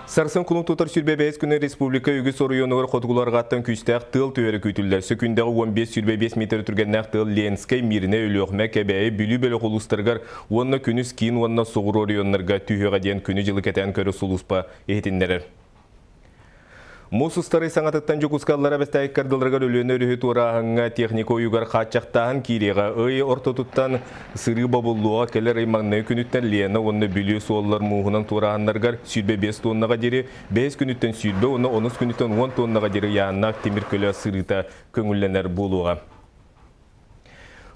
Сарсын кулун тутар 25 күнү республика үгүс оройуонугар хотугуларҕаттан күүстээх тыал түһэрэ күүтүллэр. Сөкүүндэҕэ 15-25 метр түргэннээх тыал Ленскэй, Мирнэй, Өлүөхүмэ, Кэбээйи, Бүлүү бөлөх улуустарыгар уонна күнүс киин уонна соҕуруу оройуоннарга түһүөҕэ диэн күнү-дьылы кэтээн көрөр сулууспа иһитиннэрэр. Муус устарый саҥатыттан Дьокуускаллара бэстээк кардыларыгар Өлүөнэ өрүһү туорааһыҥҥа техника уйугар хааччахтааһын киириэҕэ. Ый ортотуттан сырыы бобуллуоҕа кэлэр ый маҥнайгы күнүттэн Лена уонна Бүлүү суоллар мууһунан туорааһыннарыгар 25 тоннаҕа диэри, бэһис күнүттэн 20 уонна онус күнүттэн 10 тоннаҕа диэри ыйааннаах тимир көлө сырыыта көҥүллэнэр буолуоҕа.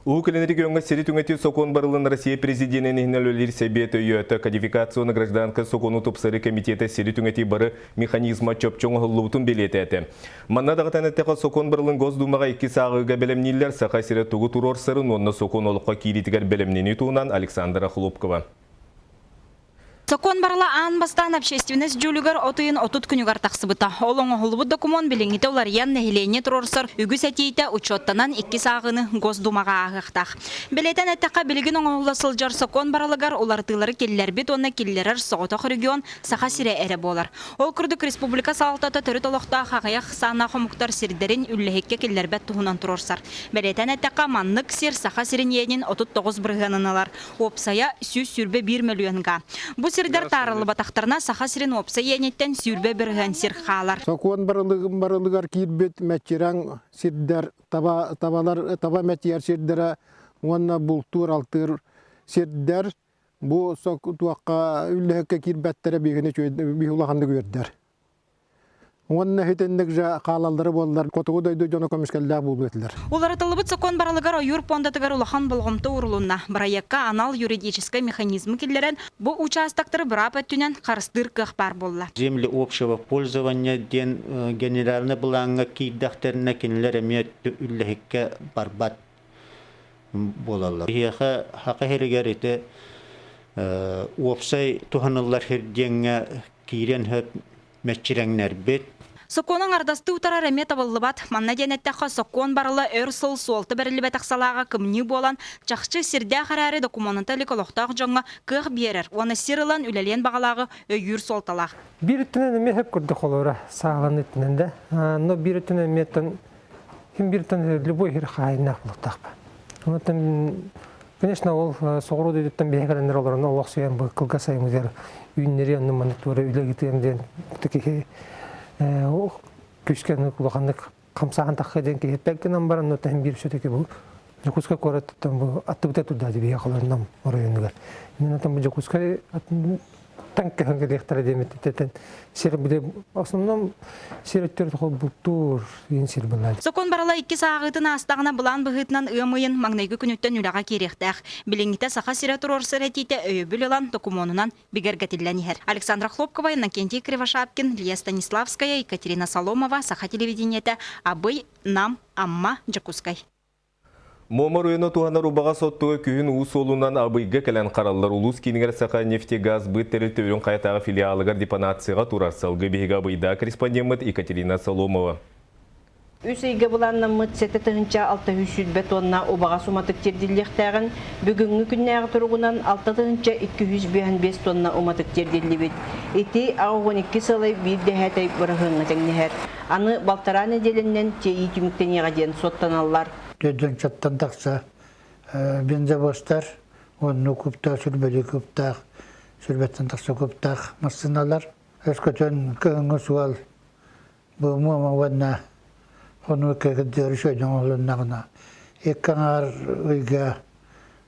Уһук Илин региоҥҥа сири түҥэтии сокуон барылын Россия президенин иһинэн үлэлиир Сэбиэт өйөөтө. Кодификационно гражданка сокуону тупсарыы комитета сири түҥэтии бары механизма чопчу оҥоһуллубутун бэлиэтээтэ. Манна даҕатан эттэххэ, сокуон барылын Госдумаҕа икки сааҕыыга бэлэмнииллэр. Саха сирэ тугу туруорсарын уонна сокуон олоххо киириитигэр бэлэмнэнии туһунан Александра Хлопкова. Сокуон барыла аан бастаан общественность дьүүлүгэр от ыйын 30 күнүгэр тахсыбыта. Ол оҥоһуллубут докумуон билиҥҥитэ уларыйан, нэһилиэнньэ туруорсар үгүс этиитэ учуоттанан иккис ааҕыыны Госдумаҕа ааһыахтаах. Бэлиэтээн эттэххэ, билигин оҥоһулла сылдьар сокуон барылыгар уларытыылары киллэрбит уонна киллэрэр соҕотох регион Саха сирэ эрэ буолар. Ол курдук республика салалтата төрүт олохтоох аҕыйах ахсааннаах омуктар сирдэрин үллэһиккэ киллэрбэт туһунан туруорсар. Бэлиэтээн эттэххэ, маннык сир Саха сирин иэнин 39 бырыһыанын ылар. Уопсайа 121 мөлүйүөн га. Бу сирдэр таарыллыбатахтарына Саха сирин уопсай иэниттэн 20% сир хаалар. Сокуон барылыгар киирбит мэччирэҥ сирдэр, таба, табалар, таба мэтийэр сирдэрэ уонна бултуур-алтыыр сирдэр бу туохха үллэһиккэ киирбэттэрэ биһигини биһи улаханнык үөрдэр. Уонна итинник же хаалаллара буоллар, хотугу дойду дьоно көмүскэллээх буолуо этилэр. Уларытыллыбыт сокуон барылыгар ойуур пуондатыгар улахан болҕомто уурулунна. Бырайыакка анал юридическай механизмы киллэрэн, бу учаастактары быраап өттүнэн харыстыыр кыах баар буолла. Земли общего пользования диэн генеральный былааҥҥа киирдэхтэринэ кинилэр эмиэ үллэһиккэ барбат буолаллар. Биһиэхэ Саха сиригэр ити уопсай туһаныллар сир диэҥҥэ киириэн сөп мэччирэҥнэрбит. Сокуону аҥардастыы утарар эмиэ табыллыбат. Манна диэн эттэххэ, сокуон барыла өр сыл суолта бэриллибэтэх салааҕа кымньыы буолан, чахчы сирдээх эрээри докумуонунта илик олохтоох дьоҥҥо кыах биэрэр уонна сир ылан үлэлиэн баҕалааҕы өйүүр суолталаах. Биир өттүнэн эмиэ сөп курдук олора саалан өттүнэн да. Но биир өттүнэн эмиэ хим бииртэн любой хир хаайыннаах булуктаахпа. Онтон конечно ол соҕуруу дойдуттан биһи кэлэннэр олорон олохсуйан бу кылгас сайыммытыгар үүннэри онно маннык туора үлэ ыытыам диэн киһи күүскэ улаханнык хамсааһын тахха диэн киһи гынан баран но таһын биир все-таки бу Дьокуускай куораттан бу аттыбыта турдаады биһи холонном оройуонугар. Мен отон бу Дьокуускай тан көһөн кэлиэхтэрэ диэмиттэн сир биле основном сир өттөр бултуур иин сир былаа. Сокуон барыла иккис ааҕыытын аастаҕына былаан быһыытынан ыам ыйын маҥнайгы күнүттэн үлэҕэ киириэхтээх. Билиҥҥитэ Саха сирэ туруорсар этиитэ өйөбүл ылан докумуонунан бигэргэтиллэн иһэр. Александра Хлопкова, Иннокентий Кривошапкин, Лия Станиславская, Екатерина Соломова, Саха телевидениетэ, Абый, Нам, Амма, Дьокуускай. Муома оройуона туһанар убаҕас оттуга күһүн уу суолунан Абыйга кэлэн хараллар. Улуус киинигэр Саха нефтегаз быт тэрилтэ Үрүҥ Хайатааҕы филиалыгар депонацияҕа турар. Салгыы биһиги Абыйдаа корреспондеммыт Екатерина Соломова. Үс ыйга былааннаммыт 7620 тонна убаҕас уматык тиэрдиллиэхтээҕин, бүгүҥҥү күннээҕи туругунан 6255 тонна уматык тиэрдиллибит. Ити 82 сылай биир дэһээтэй быраһыаҥҥа тэҥнэһэр. Аны балтараа нэдиэлэннэн тиэйии түмүктэниэҕэ диэн суоттаналлар. Дьончоттон тахса бензовозтар, уонну куптаах, сүрбэлии куптаах, сүрбэттэн тахса куптаах массыыналар. Өскөтөн кыһыҥҥы суол бу муома уонна хонуу кырдьыар үчүгэйдик оҥоһулуннаҕына икки аҥаар ыйга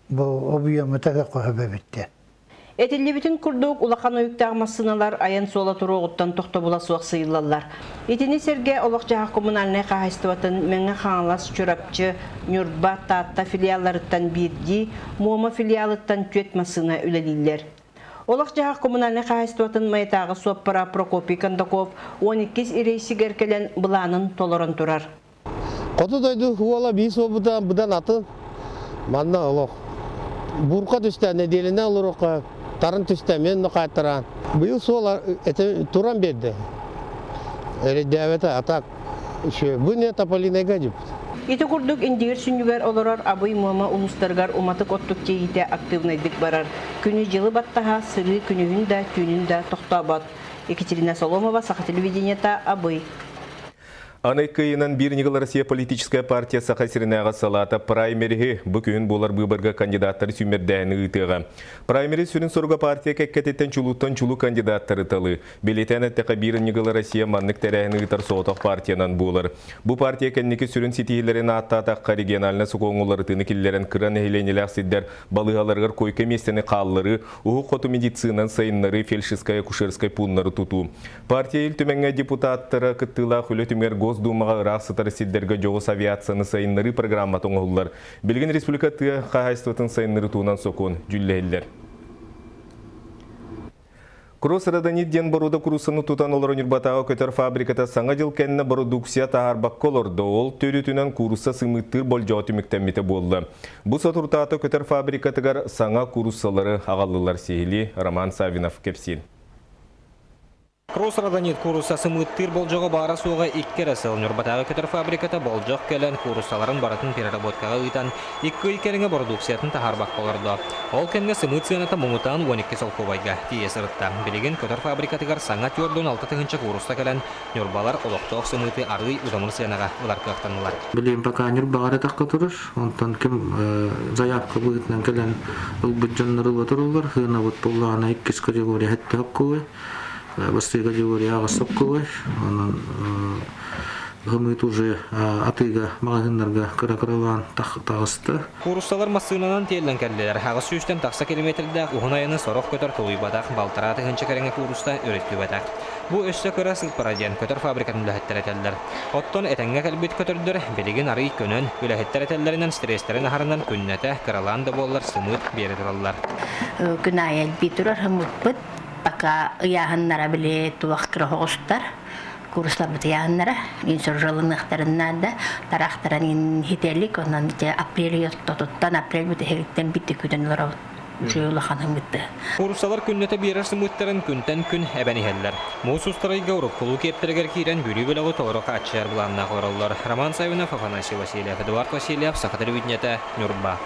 бу объемы таһыахха сөп эбит. Этиллибитин курдук, улахан уйуктаах массыыналар айан суола туруоҕуттан тохтобула суох сыыйыллаллар. Итини сэргэ олох-дьаһах коммунальнай хаһаайыстыбатын Мэҥэ Хаҥалас, Чурапчы, Ньурба, Таатта филиалларыттан биирдии, Муома филиалыттан түөрт массыына үлэлииллэр. Олох-дьаһах коммунальнай хаһаайыстыбатын Майатааҕы суоппара Прокопий Кондаков 12 рейсигэр кэлэн былаанын толорон турар. Хоту дойду уола биир суолбута быдан атын. Манна олох. Бурка түстэ, нэдиэлэнэн олоруохха, тарын түстэ, мен хаайтараан. Быйыл суол это туран берди. Эрэйдээбэтэ, а так еще бу не Тополинайга дип. Ити курдук Индигир сүнньүгэр олорор Абый Муома улуустарыгар уматык оттук тиэйиитэ актыыбынайдык барар. Күнү-дьылы баттаһа, сырыы күнүһүн да, түүнүн да тохтообот. Екатерина Соломова, Саха телевидениета, Абый. Аны кыйынан Биир ньыгыл Россия политическая партия Саха сиринээҕи салаата праймериһи бу күһүн буолар быыбарга кандидаттары сүүмэрдээһини ыытыаҕа. Праймери сүрүн соруга партия кэккэтиттэн чулууттан чулуу кандидаттары талыы. Бэлиэтээн эттэххэ, Биир ньыгыл Россия маннык тэрээһини ыытар соҕотох партиянан буолар. Бу партия кэнники сүрүн ситиһиилэрин ааттаатахха, региональнай сокуоҥҥа уларытыыны киллэрэн кыра нэһилиэнньэлээх сирдэр балыыһаларыгар койка миэстэни хаалларыы, уһук хоту медицинаны сайыннарыы, фельдшерскай акушерскай пууннары тутуу. Партия Ил Түмэҥҥэ депутаттара кыттыылаах үлэ түмүгэр Госдумаҕа ыраах сытар сирдэргэ дьоҕус авиацияны сайыннарыы программата оҥоһуллар. Билигин республика тыа хаһаайыстыбатын сайыннарыы туһунан сокуон дьүүллэһиллэр. Кросс Родонит диэн боруода куруссаны тутан олорон Ньурбатааҕы көтөр фабриката Саҥа дьыл кэннэ бородууксуйа таһаарбакка олордо. Ол төрүтүнэн куурусса сымыыттыыр болдьоҕо түмүктэммитэ буолла. Бу соторутаата көтөр фабрикатыгар саҥа кууруссалары аҕаллылар сиһилии Роман Саввинов кэпсиир. Кросс Родонит куурусса сымыыттыыр болдьоҕо баара-суоҕа икки эрэ сыл. Ньурбатааҕы көтөр фабриката болдьох кэлэн кууруссаларын барытын переработкаҕа ыытан, икки ый кэриҥэ бородууксуйатын таһаарбакка олордо. Ол кэмҥэ сымыыт сыаната муҥутаан 12 солкуобайга тиийэ сырытта. Билигин көтөр фабрикатыгар саҥа 46 тыһыынча куурусса кэлэн, ньурбалар олохтоох сымыыты арыый удамыр сыанаҕа ылар кыахтаннылар. Билигин пока Ньурбаҕа эрэ тахха турар. Онтон ким заявка быһыытынан кэлэн ылбыт дьоннор ыла тураллар. Сыанабыт буоллаҕына иккис категория сэттэ соккулуй, бастакы категория аҕыс соккулуй. Онон ымыыт уже атыыга маҕаһыыннарга кыра-кыралаан таҕыста. Кууруссалар массыынанан тиэллэн кэллилэр. Аҕыс сүүстэн тахса километрдаах уһун айаны сорох көтөр тулуйбатах, балтараа тыһыынча кэриҥэ куурусса өрүттүбэтэх. Бу өссө кыра сыыппара диэн көтөр фабрикатын үлэһиттэрэ этэллэр. Оттон этэҥҥэ кэлбит көтөрдөр билигин арыый көнөн, үлэһиттэр этэллэринэн стресстэрин аһарынан күннэтэ, кыралаан да буоллар сымыыт биэрэ тураллар. Күн аайы элбии турар ымыппыт. Пока ыйааһыннара били туох кыра оҕустар курсларбыт ыйааһыннара инсуржалыныахтарын наада тарахтарын хителик онон ити апрель тотуттан апрель бүтэһигиттэн биирдэ күтэн олоробут үчүгэй улахан ымыты. Кууруссалар күннэтэ биэрэр сымыыттарын күнтэн күн эбэн иһэллэр. Муус устарайга уруккулуу киэптэригэр киирэн Бүлүү бөлөҕү толору хааччыйар былааннаах олороллор. Роман Саввинов, Афанасий Васильев, Эдуард Васильев, Саха телевидениетэ, Ньурба.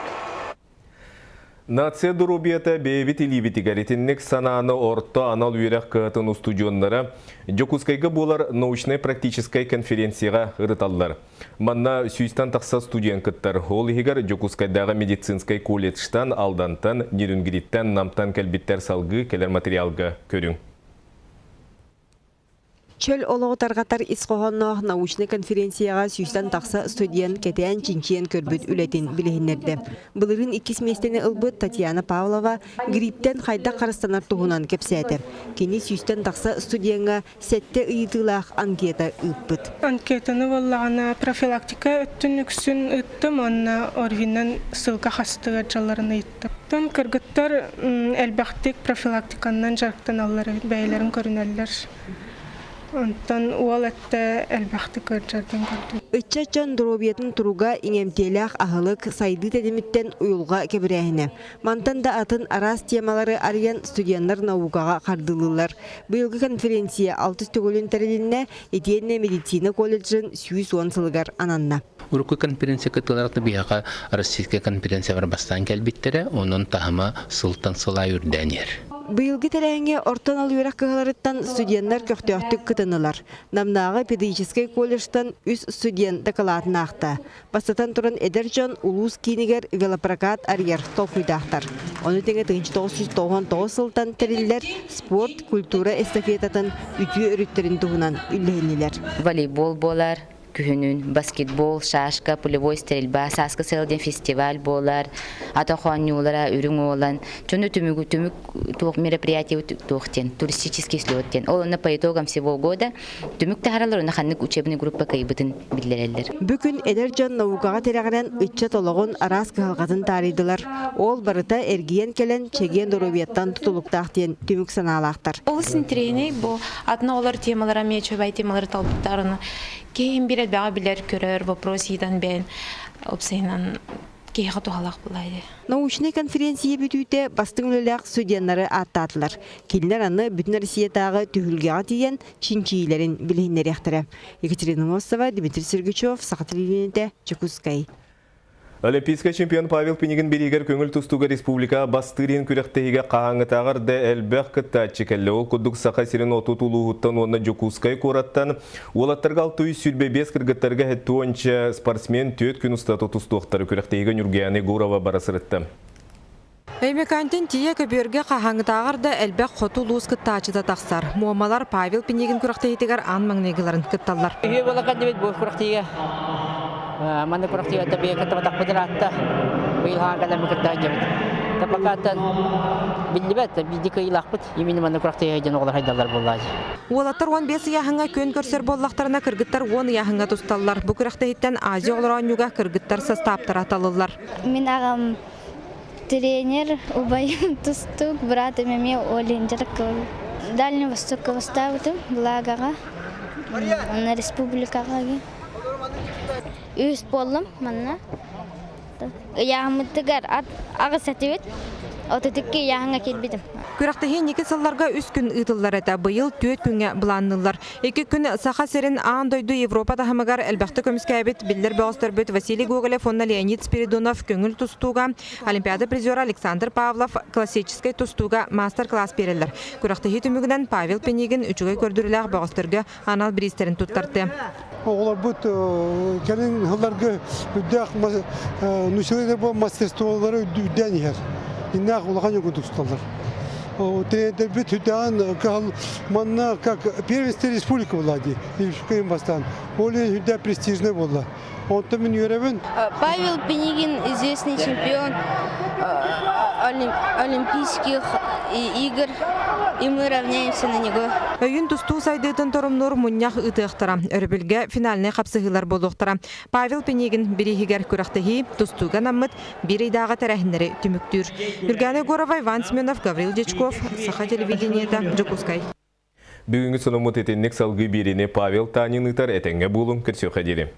Нация доруобуйата бэйэбит илиибитигэр итинник санааны орто анал үөрэх кыһатын устудьуоннара Дьокуускайга буолар научнай-практическай конференцияҕа ырыталлар. Манна сүүстэн тахса студент кыттар. Ол иһигэр Дьокуускайдааҕы медицинскэй колледжтан, Алдантан, Нерюнгриттэн, Намтан кэлбиттэр салгыы кэлэр материалга көрүҥ. Чөл олоҕу тарҕатар ис хоһоонноох научнай конференцияҕа сүүстэн тахса студент кэтээн чинчийэн көрбүт үлэтин билиһиннэрдэ. Былырыын иккис миэстэни ылбыт Татьяна Павлова грипптэн хайдах харыстанар туһунан кэпсээтэ. Кини сүүстэн тахса студеҥҥа сэттэ ыйытыылаах анкета ыыппыт. Анкетаны буоллаҕына профилактика өттүн үксүн ыыттым уонна ОРВИнан ссылка хастыгар дьалларын ыйыттым. Оттон кыргыттар элбэхтик профилактиканнан дьарыктаналлар эбит, бэйэлэрин көрүнэллэр. Онтон уол өттө элбэхтик ыалдьардан көрдүм. Ыччат дьон доруобуйатын туруга иҥэмтиэлээх аһылык сайдыы тэтимиттэн уйулҕа кэбирээһинэ. Мантан да атын араас темалары арыйан студеннар наукаҕа хардыылыыллар. Быйылгы конференция алтыс төгүлүн тэрилиннэ, итиэннэ медицина колледжын 110 сылыгар ананна. Урукку конференция кыттыыларыттан биһиэхэ российскай конференциялар бастаан кэлбиттэрэ, онон таһыма сылтан сыл аайы үрдээн иһэр. Быйылгы тэрээһиҥҥэ орто анал үөрэх кыһаларыттан студеннар көхтөөхтүк кытыннылар. Намнааҕы педагогическай колледжтан үс студент дакылаатын аахта. Бастатан туран эдэр дьон улуус киинигэр велопрокат арыйар толкуйдаахтар. Ону тэҥэ 1999 сылтан тэриллэр спорт, культура эстафетатын үтүө өрүттэрин туһунан үллэһиннилэр. Волейбол буолар, күһүнүн баскетбол, шашка, пулевой стрельба, сааскы сыл диэн фестиваль буолар, ата оонньуулара үрүҥ уолан, дьону түмүгү түмүк туох мероприятие туох диэн, туристический слет диэн. Ол онно по итогам всего года түмүк таһаралар, онно ханнык учебный группа кыайбытын биллэрэллэр. Бүгүн эдэр дьон наукаҕа тирэҕирэн ыччат олоҕун араас кыһалҕатын таарыйдылар. Ол барыта эргийэн кэлэн чэгиэн доруобуйаттан тутулуктаах диэн түмүк санаалаахтар. Олус интэриэһинэй бу атын оҕолор темалара эмиэ үчүгэй темалары талбыттар ону киһи биир элбэҕи билэр көрөр вопрос ыытан бэйэн уопсайынан киһиэхэ туһалаах буолаа Научнай конференция бүтүүтэ бастыҥ үлэлээх студеннары ааттаатылар. Кинилэр аны Бүтүн Россиятааҕы түһүлгэҕэ тиийэн чинчийиилэрин билиһиннэриэхтэрэ. Екатерина Мосова, Дмитрий Сергучев, Саха телевидениетэ, Дьокуускай. Олимпийскай чемпион Павел Пинигин бириигэр көҥүл тустууга республика бастыыр иһин күрэхтэһиигэ хаһааҥҥытааҕар да элбэх кыттааччы кэллэ. Ол курдук Саха сирин 30 улууһуттан уонна Дьокуускай куораттан уолаттарга 625, кыргыттарга 70 спортсмен 4 күн устата тустуохтара. Күрэхтэһиигэ Ньургуяна Егорова бара сырытта. Өймөкөөнтөн тиийэ көбүөргэ хаһааҥҥытааҕар да элбэх хоту улуус кыттааччыта тахсар. Муомалар Павел Пинигин күрэхтэһиитигэр аан маҥнайгыларын кытталлар. Үһүө буола кэллибит бу күрэхтэһиигэ. Манна күрэхтэһиигэ бэйэ кыттыбатахпыт ыраатта. Быйыл хаһан кэлэммит кытта сылдьабыт. Пока биллибэт, биирдии кыайыылаахпыт. Именно манна күрэхтэһиигэ дьон оҕолор хайдаллар буоллаачы. Уолаттар 15 ыйааһыҥҥа күөн көрсөр буоллахтарына, кыргыттар 10 ыйааһыҥҥа тусталлар. Бу күрэхтэһииттэн Азия оҕолоро оонньууга кыргыттар састааптара талыллар. Мин аҕам Тренер убайым тустуук, быраатым эмиэ Олин дьарыктыыр. Дальний Востокка бастаабытым, Благаҕа, уонна республикаҕа Үһүс буоллум манна. Ыйааһыммытыгар аҕыс этибит. 32 ыйааһыҥҥа киирбитим. Күрэхтэһии инники сылларга үс күн ыытыллар этэ. Быйыл түөрт күҥҥэ былаанныыллар. Икки күн Саха сирин аан дойду Европа таһымыгар элбэхтик көмүскээбит биллэр бөҕөстөрбүт Василий Гоголев уонна Леонид Спиридонов көҥүл тустууга, Олимпиада призера Александр Павлов классическай тустууга маастар-класс биэрэллэр. Күрэхтэһии түмүгүнэн Павел Пинигин үчүгэй көрдөрүүлээх бөҕөстөргө анал бириистэрин туттартыа. Оҕолорбут кэлин сылларга үрдээх научнай мастерстволары үрдээн иһэр. Иннээх улахан дьоҥҥо тусталлар. Тренердэрбит үрдээн кыһал манна как первенство республика буолла дии. Республика бастаан. Ол иһин үрдээх престижный буолла. Онтон мин үөрэбин. Павел Пинигин известный чемпион Олимпийских игр, и мы равняемся на него. Өйүн тустуу сайдыытын торумнуур мунньах ыытыахтара. Өрөбүлгэ финальнай хапсыһыылар буолуохтара. Павел Пинигин бирииһигэр күрэхтэһии тустууга анаммыт биир ыйдааҕы тэрээһиннэри түмүктүүр. Ньургуяна Егорова, Иван Семенов, Гаврил Дьячков, Саха телевидениета, Дьокуускай. Бүгүҥҥү сонуммут итинник салгыы биэриини Павел Танин ыытар этэҥҥэ буолуҥ, көрсүөххэ диэри.